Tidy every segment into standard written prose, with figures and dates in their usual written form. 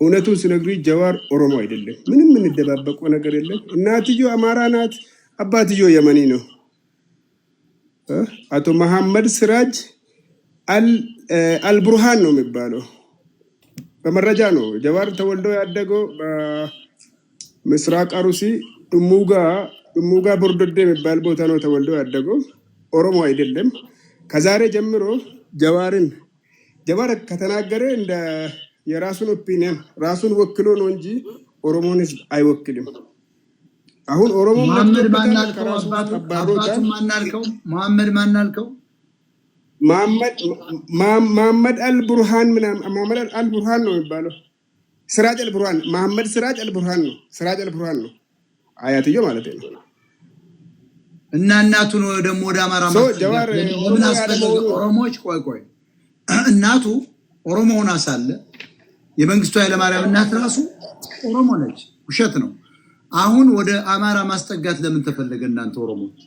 እውነቱን ስነግርህ ጀዋር ኦሮሞ አይደለም። ምንም የምንደባበቀው ነገር የለም። እናትዮ አማራ ናት፣ አባትዮ የመኒ ነው። አቶ መሐመድ ስራጅ አልቡርሃን ነው የሚባለው። በመረጃ ነው። ጀዋር ተወልዶ ያደገው በምስራቅ አሩሲ ጥሙጋ ቦርዶዴ የሚባል ቦታ ነው ተወልዶ ያደገው። ኦሮሞ አይደለም። ከዛሬ ጀምሮ ጀዋርን ጀዋር ከተናገረ እንደ የራሱን opinion ራሱን ወክሎ ነው እንጂ ኦሮሞን ሕዝብ አይወክልም። አሁን ኦሮሞም መሐመድ ነቅቶበታል፣ ማናልከው? ከራሱ ውስጥ አባቱ አባሮታል። አባቱ ማናልከው? መሐመድ ማናልከው? መሐመድ አልቡርሃን ምናምን፣ መሐመድ አልቡርሃን ነው የሚባለው። ስራጅ አልቡርሃን፣ መሐመድ ስራጅ አልቡርሃን ነው። ስራጅ አልቡርሃን ነው አያትዮ ማለት ነው። እና እናቱን ደግሞ ወደ አማራ So ማስጠጋት ጀዋር ለምን ኦሮሞ አስፈለገ? ያለመሆኑ ኦሮሞዎች፣ ቆይ ቆይ፣ እናቱ ኦሮሞ ሆና ሳለ የመንግስቱ ኃይለማርያም እናት ራሱ ኦሮሞ ነች። ውሸት ነው። አሁን ወደ አማራ ማስጠጋት ለምን ተፈለገ? እናንተ ኦሮሞዎች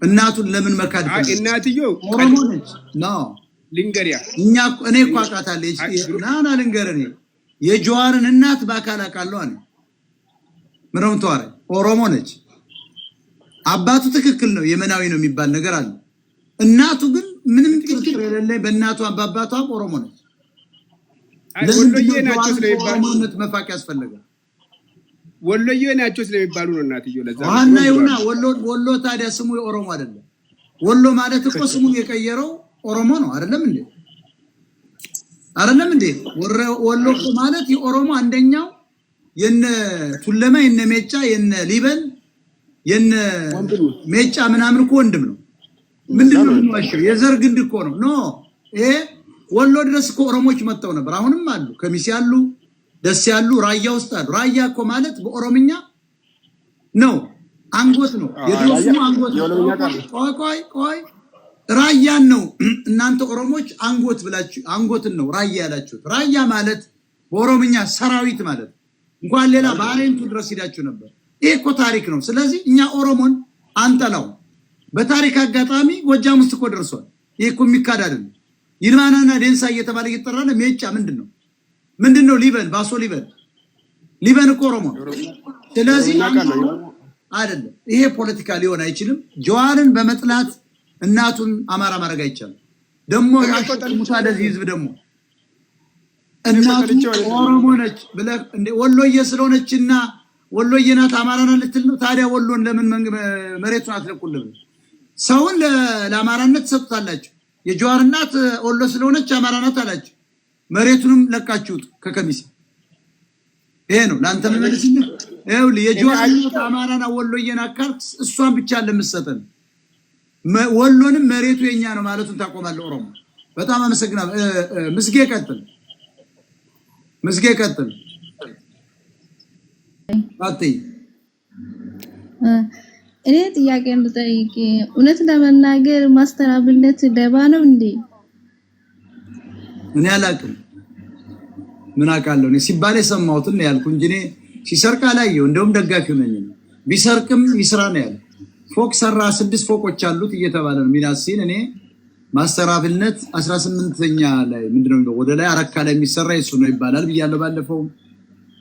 እናቱን ለምን መካድ አይ ፈለገ? እናትዮ ኦሮሞ ነች ነው። ልንገሪያ። እኛ እኔ እኮ አውቃታለሁ። ና ና ልንገርህ፣ እኔ የጀዋርን እናት በአካል አውቃለሁ። አለ ምነው ተዋረኝ፣ ኦሮሞ ነች። አባቱ ትክክል ነው፣ የመናዊ ነው የሚባል ነገር አለ። እናቱ ግን ምንም ጥርጥር የሌለኝ በእናቷ በአባቷም ኦሮሞ ነች። አይ ለምንድን ወሎዬ ነው ናቸው ጀዋርን ስለሚባሉ ከኦሮሞነት መፋቅ ያስፈለጋል? ወሎዬ ናቸው ስለሚባሉ ነው እናትዮ። ለዛ ነው ዋና ድሮም ይሁና ብለዋል። ወሎ ወሎ ታዲያ ስሙ የኦሮሞ አይደለም። ወሎ ማለት እኮ ስሙን የቀየረው ኦሮሞ ነው፣ አይደለም እንዴ? አይደለም እንዴ? ወሎ እኮ ማለት የኦሮሞ አንደኛው የነ ቱለማ፣ የነ ሜጫ፣ የነ ሊበን፣ የነ ወንድም ነው። ሜጫ ምናምን እኮ ወንድም ነው። እንደዛ ምንድን ነው ነው። የምንዋሸው? የዘር ግንድ እኮ ነው። No፣ ይሄ ወሎ ድረስ እኮ ኦሮሞች መጥተው ነበር። አሁንም አሉ፣ ከሚሴ አሉ፣ ደሴ ያሉ፣ ራያ ውስጥ አሉ። ራያ እኮ ማለት በኦሮምኛ ነው፣ አንጎት ነው። የድሮ ራያ ስሙ አንጎት ነው። የኦሮምኛ ቃል ነው። ቆይ ቆይ ቆይ፣ ራያን ነው እናንተ ኦሮሞች አንጎት ብላችሁ አንጎትን ነው ራያ ያላችሁት። ራያ ማለት በኦሮምኛ ሰራዊት ማለት ነው። እንኳን ሌላ ባሬንቱ ድረስ ሂዳችሁ ነበር። ይሄ እኮ ታሪክ ነው። ስለዚህ እኛ ኦሮሞን አንጠላው። በታሪክ አጋጣሚ ጎጃም ውስጥ እኮ ደርሷል። ይሄ እኮ የሚካድ አይደለም። ይልማናና ዴንሳ እየተባለ እየተጠራ ነው። ሜጫ ምንድን ነው? ምንድን ነው? ሊበን፣ ባሶ ሊበን፣ ሊበን እኮ ኦሮሞ ነው። ስለዚህ የኦሮምኛ ቃል ነው። አይደለም፣ ይሄ ፖለቲካ ሊሆን አይችልም። ጀዋርን በመጥላት እናቱን አማራ ማድረግ አይቻልም። ደግሞ እኔ እኮ አሽሙታ ለዚህ ህዝብ ደግሞ እኔ እኮ እናቱ ጠልቼው አይደለም። ኦሮሞ ነች ብለህ እንደ ወሎዬ ስለሆነችና ወሎዬ ናት አማራ ናት ልትል ነው? ታዲያ ወሎን ለምን መሬቱን አትለቁልም? ሰውን ለአማራነት ትሰጡታላችሁ። የጀዋር እናት ወሎ ስለሆነች አማራ ናት አላችሁ። መሬቱንም ለቃችሁት ከከሚሴ። ይሄ ነው ለአንተ መመለስልህ። ይኸውልህ፣ የጀዋር እናት አማራና ወሎዬን አካል እሷን ብቻ ለምትሰጠን ወሎንም መሬቱ የኛ ነው ማለቱን ታቆማለህ። ኦሮሞ፣ በጣም አመሰግናለሁ። ምስጌ ቀጥል፣ ምስጌ ቀጥል። ቀጥይ። እኔ ጥያቄ ልጠይቅ። እውነት ለመናገር ማስተር አብነት ደባ ነው እንዴ? እኔ አላውቅም። ምን አውቃለሁ? እኔ ሲባል የሰማሁትን ነው ያልኩ እንጂ እኔ ሲሰርቅ አላየሁ። እንደውም ደጋፊው ነኝ። ቢሰርቅም ይስራ ነው ያለ። ፎቅ ሰራ፣ ስድስት ፎቆች አሉት እየተባለ ነው ሚናስ ሲል፣ እኔ ማስተር አብነት 18ኛ ላይ ምንድነው ወደ ላይ አረካ ላይ የሚሰራ የሱ ነው ይባላል ብያለሁ ባለፈው።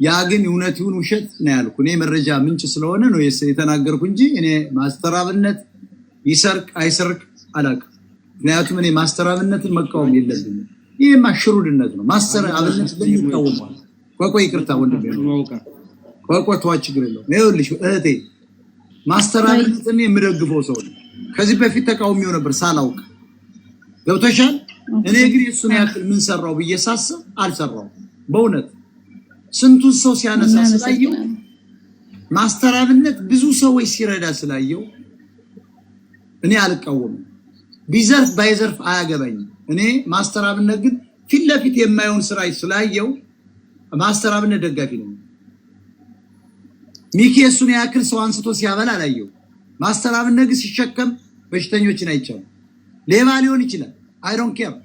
ያ ግን እውነት ይሁን ውሸት ነው ያልኩ። እኔ መረጃ ምንጭ ስለሆነ ነው የተናገርኩ እንጂ እኔ ማስተር አብነት ይሰርቅ አይሰርቅ አላውቅም። ምክንያቱም እኔ ማስተር አብነትን መቃወም የለብኝም። ይሄማ ሽሩድነት ነው። ማስተር አብነት ለምን ይቃወመዋል? ቆይ ቆይ፣ ይቅርታ ወንድሜ፣ ቆይ ቆይ፣ ተዋ፣ ችግር የለውም። ይኸውልሽ እህቴ፣ ማስተር አብነትን የምደግፈው ሰው ነው። ከዚህ በፊት ተቃውሚው ነበር ሳላውቅ፣ ገብቶሻል። እኔ ግን የእሱን ያክል ምን ሰራው ብዬ ሳስብ አልሰራውም። በእውነት ስንቱን ሰው ሲያነሳ ስላየው፣ ማስተር አብነት ብዙ ሰዎች ሲረዳ ስላየው እኔ አልቃወምም። ቢዘርፍ ባይዘርፍ አያገባኝም። እኔ ማስተር አብነት ግን ፊት ለፊት የማየውን ስራ ስላየው ማስተር አብነት ደጋፊ ነኝ። ሚኪ የእሱን ያክል ሰው አንስቶ ሲያበላ አላየው። ማስተር አብነት ግን ሲሸከም በሽተኞችን አይቻልም። ሌባ ሊሆን ይችላል። I don't care።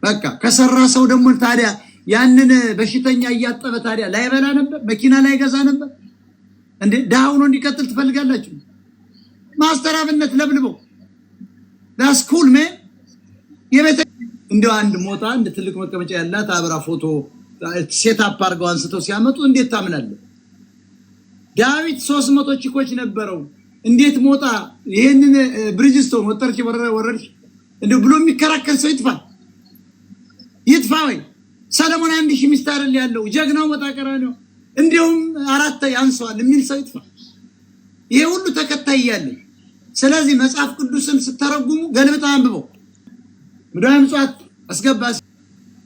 በቃ ከሰራ ሰው ደግሞ ታዲያ ያንን በሽተኛ እያጠበ ታዲያ ላይበላ ነበር፣ መኪና ላይገዛ ነበር። እንዴ፣ ድሃ ሆኖ እንዲቀጥል ትፈልጋላችሁ? ማስተር አብነት ለብልበው፣ that's cool man። የቤተ እንደው አንድ ሞጣ አንድ ትልቅ መቀመጫ ያላት አብራ ፎቶ Set up አድርገው አንስተው ሲያመጡ እንዴት ታምናለህ? ዳዊት 300 chick ኦች ነበረው። እንዴት ሞጣ ይሄንን ብሪጅስቶን ወጠርች ወረድሽ እንደ ብሎ የሚከራከር ሰው ይጥፋ ይጥፋ። ወይ ሰለሞን 1000 ሚስት አይደል ያለው ጀግናው ሞጣ ቀራኒዮ እንዲያውም አራት ያንሰዋል የሚል ሰው ይጥፋ። ይሄ ሁሉ ተከታይ እያለ፣ ስለዚህ መጽሐፍ ቅዱስን ስተረጉሙ ገልብጣ አንብበው። ሙዳየ ምጽዋት አስገባ።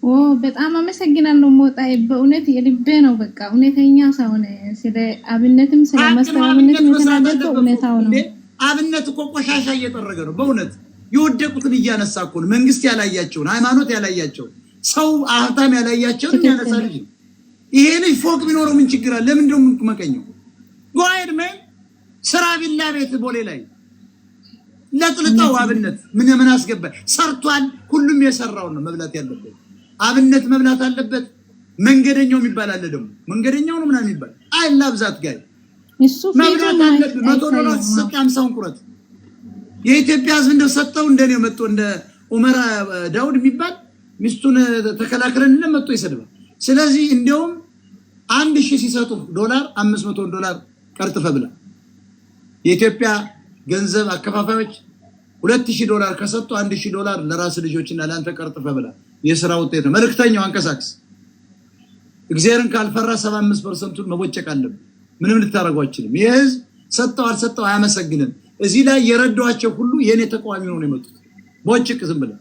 ኦ፣ በጣም አመሰግናለሁ ሞጣዬ፣ በእውነት የልቤ ነው። በቃ እውነተኛ ሰው ነህ። ስለ አብነትም ስለ ሀቅ ነው። ማስተር አብነት አብነትም መስራት የተናገርከው አለበት። እውነታው ነው። እንዴ፣ አብነት እኮ ቆሻሻ እየጠረገ ነው። በእውነት የወደቁትን እያነሳ እኮ ነው። መንግስት ያላያቸውን፣ ሃይማኖት ያላያቸውን፣ ሰው ሀብታም ያላያቸውን የሚያነሳ ልጅ ነው። ይሄ ልጅ ፎቅ ቢኖረው ምን ችግር አለ? ለምንድን ነው የምንመቀኘው? Go ahead, man፣ ስራ ቪላ ቤት ቦሌ ላይ ለጥልጠው። አብነት ምን ምን አስገባ? ሰርቷል። ሁሉም የሰራውን ነው መብላት ያለበት። አብነት መብላት አለበት። መንገደኛው የሚባል አለ ደግሞ፣ መንገደኛው ነው ምናምን የሚባል፣ I love that guy። እሱ ፊቱ መብላት አለብህ። 100 ዶላር ሲሰጥ 50ውን ቁረጥ። የኢትዮጵያ ሕዝብ እንደው ሰጠው እንደኔ መጥቶ እንደ ኡመር ዳውድ የሚባል ሚስቱን ተከላክለን መጥቶ ይሰድባል። ስለዚህ እንዲያውም 1000 ሲሰጡ ዶላር 500 ዶላር ቀርጥፈ ብላ። የኢትዮጵያ ገንዘብ አከፋፋዮች 2000 ዶላር ከሰጡ 1000 ዶላር ለራስ ልጆችና ለአንተ ቀርጥፈ ብላ። የስራ ውጤት ነው። መልእክተኛው አንቀሳቅስ። እግዚአብሔርን ካልፈራ 75 percent ኡን መቦጨቅ አለብን። ምንም ልታደርጉ አችልም። ይህ ህዝብ ሰጠው አልሰጠው አያመሰግንም። እዚህ ላይ የረዷቸው ሁሉ የእኔ ተቃዋሚ ነው የመጡት። ቦጭቅ፣ ዝም ብለህ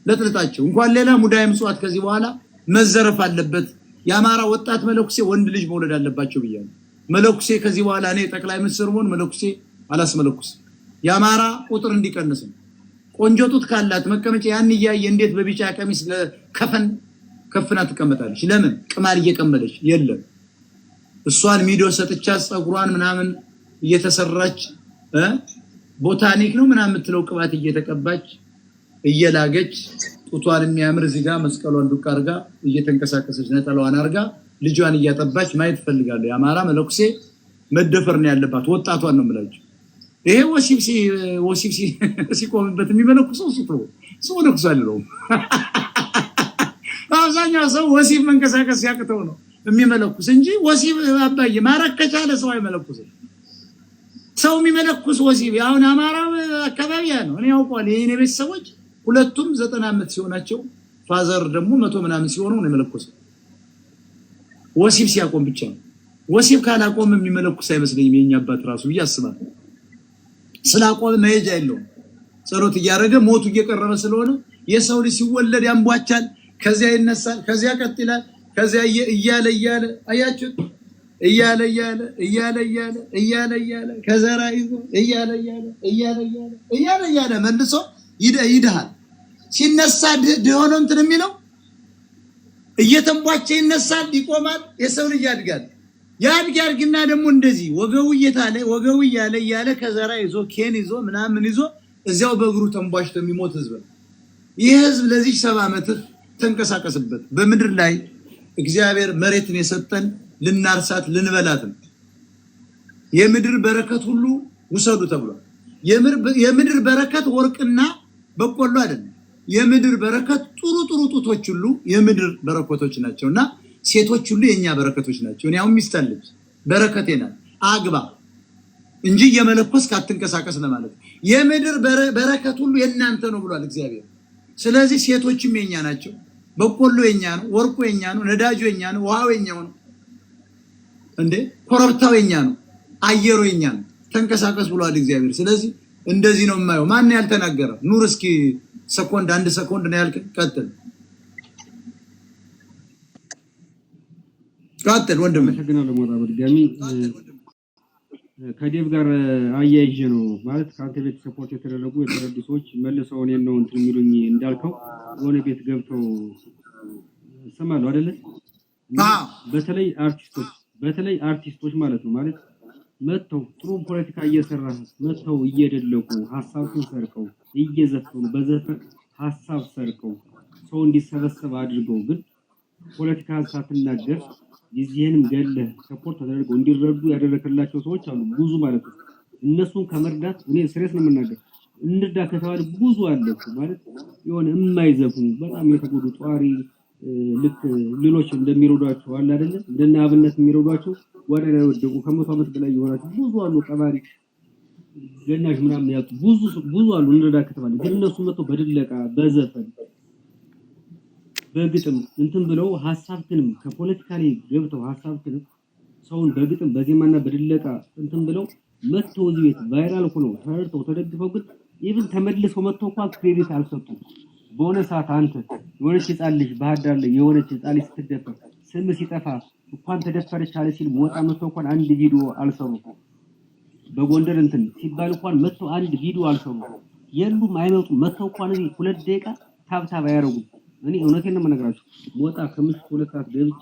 ለጥልጣቸው። እንኳን ሌላ ሙዳየ ምጽዋት ከዚህ በኋላ መዘረፍ አለበት። የአማራ ወጣት መለኩሴ ወንድ ልጅ መውለድ አለባቸው ብያለሁ። መለኩሴ ከዚህ በኋላ እኔ ጠቅላይ ሚኒስትር ብሆን መለኩሴ አላስመለኩስም። የአማራ ቁጥር እንዲቀንስ ነው። ቆንጆ ጡት ካላት መቀመጫ ያን እያየ እንዴት በቢጫ ቀሚስ ለከፈን ከፍና ትቀመጣለች? ለምን ቅማል እየቀመለች የለም። እሷን ሚዶ ሰጥቻት ፀጉሯን ምናምን እየተሰራች ቦታኒክ ነው ምናምን የምትለው ቅባት እየተቀባች እየላገች ጡቷን የሚያምር እዚህ ጋር መስቀሏን ዱቅ አርጋ እየተንቀሳቀሰች ነጠላዋን አርጋ ልጇን እያጠባች ማየት እፈልጋለሁ። የአማራ መለኩሴ መደፈር ነው ያለባት። ወጣቷን ነው የምላቸው። ይሄ ወሲብ ሲቆምበት የሚመለኩሰው እሱ ተወው፣ እሱ መለኩስ አልለውም። አብዛኛው ሰው ወሲብ መንቀሳቀስ ሲያቅተው ነው የሚመለኩስ እንጂ ወሲብ አባዬ ማረግ ከቻለ ሰው አይመለኩስም። ሰው የሚመለኩስ ወሲብ አሁን አማራ አካባቢ ያ ነው። እኔ ያውቀዋል። የኔ ቤተሰቦች ሁለቱም 90 ዓመት ሲሆናቸው father ደግሞ 100 ምናምን ሲሆኑ ነው የመለኮሰው። ወሲብ ሲያቆም ብቻ ነው። ወሲብ ካላቆም የሚመለኩስ አይመስለኝም የኛ አባት ራሱ ብዬ አስባለሁ። ስላቆመ መሄጃ የለውም። ጸሎት እያደረገ ሞቱ እየቀረበ ስለሆነ የሰው ልጅ ሲወለድ ያንቧቻል፣ ከዚያ ይነሳል፣ ከዚያ ቀጥ ይላል፣ ከዚያ እያለ እያለ፣ አያችሁት፣ እያለ እያለ እያለ እያለ እያለ እያለ ከዘራ ይዞ እያለ እያለ እያለ እያለ እያለ እያለ መልሶ ይድሃል። ሲነሳ ድሆነ እንትን የሚለው እየተንቧቸ ይነሳል፣ ይቆማል። የሰው ልጅ ያድጋል። ያድግ ያድግና ደግሞ እንደዚህ ወገቡ እየታለ ወገቡ እያለ እያለ ከዘራ ይዞ ኬን ይዞ ምናምን ይዞ እዚያው በእግሩ ተንቧሽቶ የሚሞት ህዝብ ነው። ይህ ህዝብ ለዚህ 70 ዓመት ተንቀሳቀስበት። በምድር ላይ እግዚአብሔር መሬትን የሰጠን ልናርሳት ልንበላት ነው። የምድር በረከት ሁሉ ውሰዱ ተብሏል። የምድር በረከት ወርቅና በቆሎ አይደለም። የምድር በረከት ጥሩ ጥሩ ጡቶች ሁሉ የምድር በረከቶች ናቸው እና ሴቶች ሁሉ የእኛ በረከቶች ናቸው። እኔ አሁን ሚስት አለች፣ በረከቴ ናት። አግባ እንጂ እየመለኮስክ አትንቀሳቀስ ለማለት ነው። የምድር በረከት ሁሉ የእናንተ ነው ብሏል እግዚአብሔር። ስለዚህ ሴቶችም የኛ ናቸው። በቆሎ የኛ ነው፣ ወርቁ የኛ ነው፣ ነዳጁ የኛ ነው፣ ውሃው የኛው ነው፣ እንዴ ኮረብታው የኛ ነው፣ አየሩ የኛ ነው። ተንቀሳቀስ ብሏል እግዚአብሔር። ስለዚህ እንደዚህ ነው የማየው። ማን ያልተናገረ? ኑር እስኪ ሰኮንድ፣ አንድ ሰኮንድ ነው ያልክ። ቀጥል ቀጥል ወንድም። አመሰግናለሁ ሞራ። በድጋሚ ከዴቭ ጋር አያይዤ ነው፣ ማለት ከአንተ ቤት support የተደረጉ የተረዱ ሰዎች መልሰው እኔን ነው እንትን የሚሉኝ እንዳልከው የሆነ ቤት ገብተው እሰማለሁ አይደለ? እና በተለይ አርቲስቶች ማለት ነው፣ ማለት መጥተው ጥሩ ፖለቲካ እየሰራ መጥተው እየደለቁ ሀሳብን ሰርቀው እየዘፈኑ በዘፈን ሀሳብ ሰርቀው ሰው እንዲሰበሰብ አድርገው ግን ፖለቲካ ሳትናገር ጊዜህንም ገለህ support ተደርገው እንዲረዱ ያደረክላቸው ሰዎች አሉ፣ ብዙ ማለት ነው። እነሱን ከመርዳት እኔ serious ነው የምናገር፣ እንርዳ ከተባለ ብዙ አለ እኮ፣ ማለት የሆነ የማይዘፍኑ በጣም የተጎዱ ጧሪ ልክ ሌሎች እንደሚረዷቸው አለ አይደለ? እንደነ አብነት የሚረዷቸው ጎዳና የወደቁ ከ100 ዓመት በላይ የሆናቸው ብዙ አሉ። ቀባሪ ገናዥ ምናምን ያጡ ብዙ ብዙ አሉ። እንረዳ ከተባለ ግን እነሱ መጥተው በድለቃ፣ በዘፈን፣ በግጥም እንትን ብለው ሀሳብክንም ከፖለቲካ ላይ ገብተው ሀሳብክንም ሰውን በግጥም በዜማና በድለቃ እንትን ብለው መጥተው እዚህ ቤት viral ሆነው ተረድተው ተደግፈው ግን even ተመልሰው መጥተው እንኳን credit አልሰጡም። በሆነ ሰዓት አንተ የሆነች ህፃን ልጅ ባህር ዳር ላይ የሆነች ህፃን ልጅ ስትደፈር ስም ሲጠፋ እንኳን ተደፈረች አለ ሲል ሞጣ መጥተው እንኳን አንድ ቪዲዮ አልሰሩም። በጎንደር እንትን ሲባል እንኳን መጥተው አንድ ቪዲዮ አልሰሩም። የሉም፣ አይመጡም። መጥተው እንኳን እዚህ 2 ደቂቃ tap tap አያደርጉም። እኔ እውነቴን ነው የምነግራችሁ። ሞጣ ከምሽቱ 2 ሰዓት ገብቼ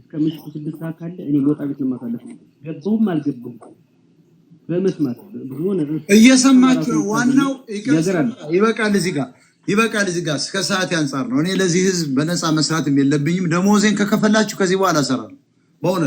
እስከ ምሽቱ 6 ሰዓት ካለ እኔ ሞጣ ቤት ነው የማሳለፈው። ገባሁም አልገባሁም በመስማት ብዙ ነገር እየሰማችሁ ነው። ዋናው ነገር አለ። ይበቃል፣ እዚህ ጋር ይበቃል። እዚህ ጋር እስከ ሰዓት ያንጻር ነው። እኔ ለዚህ ህዝብ በነፃ መስራትም የለብኝም። ደሞዜን ከከፈላችሁ ከዚህ በኋላ እሰራለሁ በእውነት።